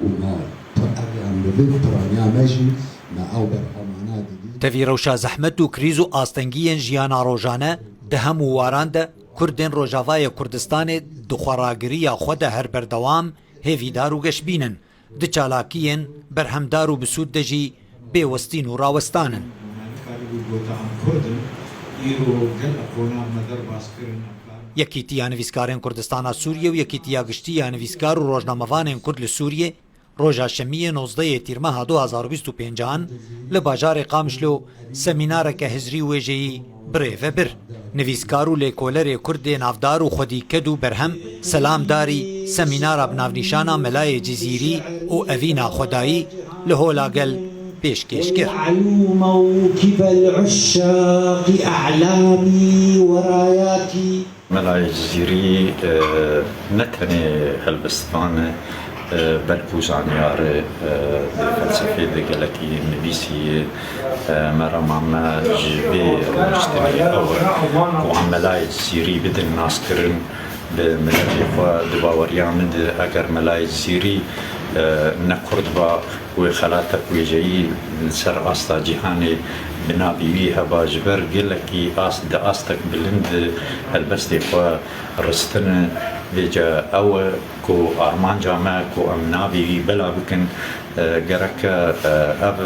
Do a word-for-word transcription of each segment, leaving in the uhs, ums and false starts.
û me pir, ev, em li vê piraniya me jî me ew berhemana didî. Tevî rewşa zehmet û krîz û astengiyên jiyana rojane di hemû waran de Kurdên Rojavayê Kurdistanê di xweragiriya xwe de her berdewam hêvîdar û geşbîn in. Di çalakiyên berhemdar û bi sûd de jî bêwestîn û rawestan in. Yekîtiya Nivîskarên Kurdistana Sûriyê û Yekîtiya Giştî ya Nivîskar û Rojnamevanên Kurd li Sûriyê roja Şemiyê nozdehê Tîrmeha du hazar û bîst û pêncan li bajarê Qamişlo semînareke hizrî û wêjeyî bi rê ve bir. Nivîskar û lêkolerê Kurdê navdar û xwedî ked û berhem Selam Darî semînara bi navnîşana Melayê Cizîrî û Evîna Xwedayî li Hola Gel pêşkêş kir. موكب العشاق أعلامي وراياتي. Melayê Cizîrî, e, ne tenê helbestvan e, e, belkû zanyar e, e, di felsefê de gelekî nivîsî ye. E, merama me ji vê rûniştinê ew e ku em Melayê Cizîrî bidin naskirin bi miletê xwe. Di baweriya min de eger Melayê Cizîrî, e, ne Kurd ba, wê xelatek wêjeyî li ser asta cîhanê bi navê wî heba, ji ber gelekî ast, di astek bilind helbestê xwe ristine. Vêca ew e ku armanca me ku em navê wî bela bikin, e, gereke, e, ev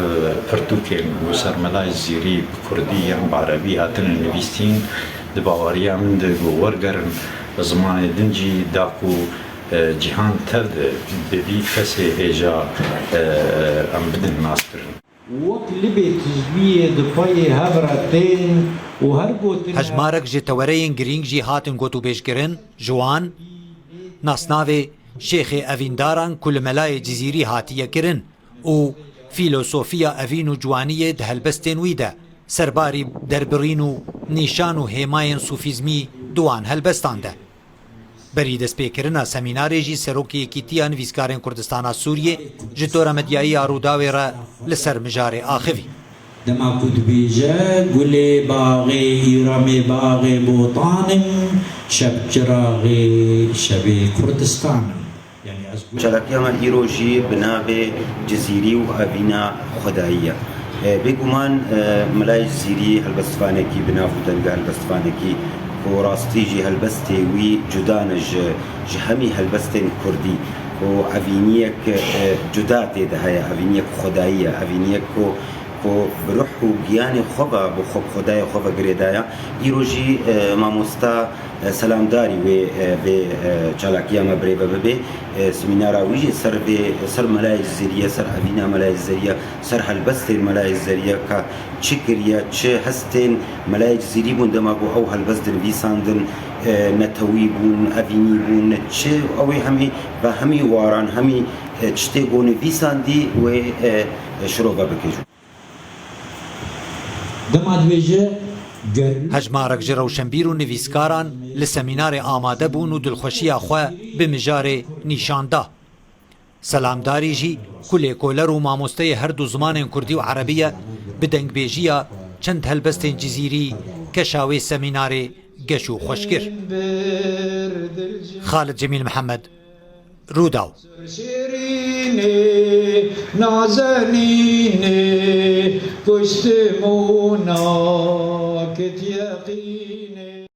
pirtûkên ku ser Melayê Cizîrî bi kurdî yan bi erebî hatine nivîsîn, di baweriya min de ku wergerin zimanê din jî da ku e, cîhan tev de bi vî kesê hêja, e, em bidin naskirin. Wek libê tijbiyê di payê hev re tên û her gotin Hejmarek ji tewereyên girîng jî hatin gotûbêjkirin, ji wan nasnavê Şêxê Evîndaran ku li Melayê Cizîrî hatiye kirin, û fîlosofiya evîn û ciwaniyê di helbestên wî de, serbarî derbirîn û nîşan û hêmayên sufîzmî di wan helbestan de. Berî destpêkirina semînarê jî Serokê Yekîtiya Nivîskarên Kurdistana Sûriyê ji tora medyayî ya Rûdawê re li ser mijarê axivî. Dema ku dibêje, gulê baxê îramê baxê botanim, şeb çiraxê şevê Kurdistanim. Çalakiya me îro jî bi navê Cizîrî û Evîna Xwedayî ye. E, bêguman, e, Milayê Cizîrî helbestvanekî bi nav û dengê helbestvanekî ku rastî jî helbestê wî cuda ne ji, ji hemî helbestên kurdî û evîniyek, e, cuda tê de heye, evîniyek xwedayî ye, evîniyek ku, ku bi ruh û giyanê xwe ve, bi xwe, bi xwedayê xwe ve girêdaya. Îro jî, e, mamosta E, Selamdarî wê, e, vê, e, çalakiya me birêve bibe. E, semînara wî jî ser vê, ser Melayê Cizîrî ye, ser evîna Melayê Cizîrî ye, ser helbestên Melayê Cizîrî ye, ka çi kiriye, çi hestên Melayê Cizîrî bûn dema ku ew helbest dinivîsandin, e, netewî bûn, evînî bûn, çi ew ê hemî ve hemî waran, hemî, e, tiştê ku nivîsandî wê, e, e, şirove bike. Dema dibêje ger Hejmarek ji rewşenbîr û nivîskaran li semînarê amade bûn û dilxweşiya xwe bi mijarê nîşan da. Selamdarî jî ku lêkoler û mamosteyê her du zimanên kurdî û erebî ye, bi dengbêjiya çend helbestên cizîrî keşa wê semînarê geş û xweş kir. Xalid Cemîl Mihemed, Rûdaw. Şêrînê, nazenînê, piştimûna kit yeqînê.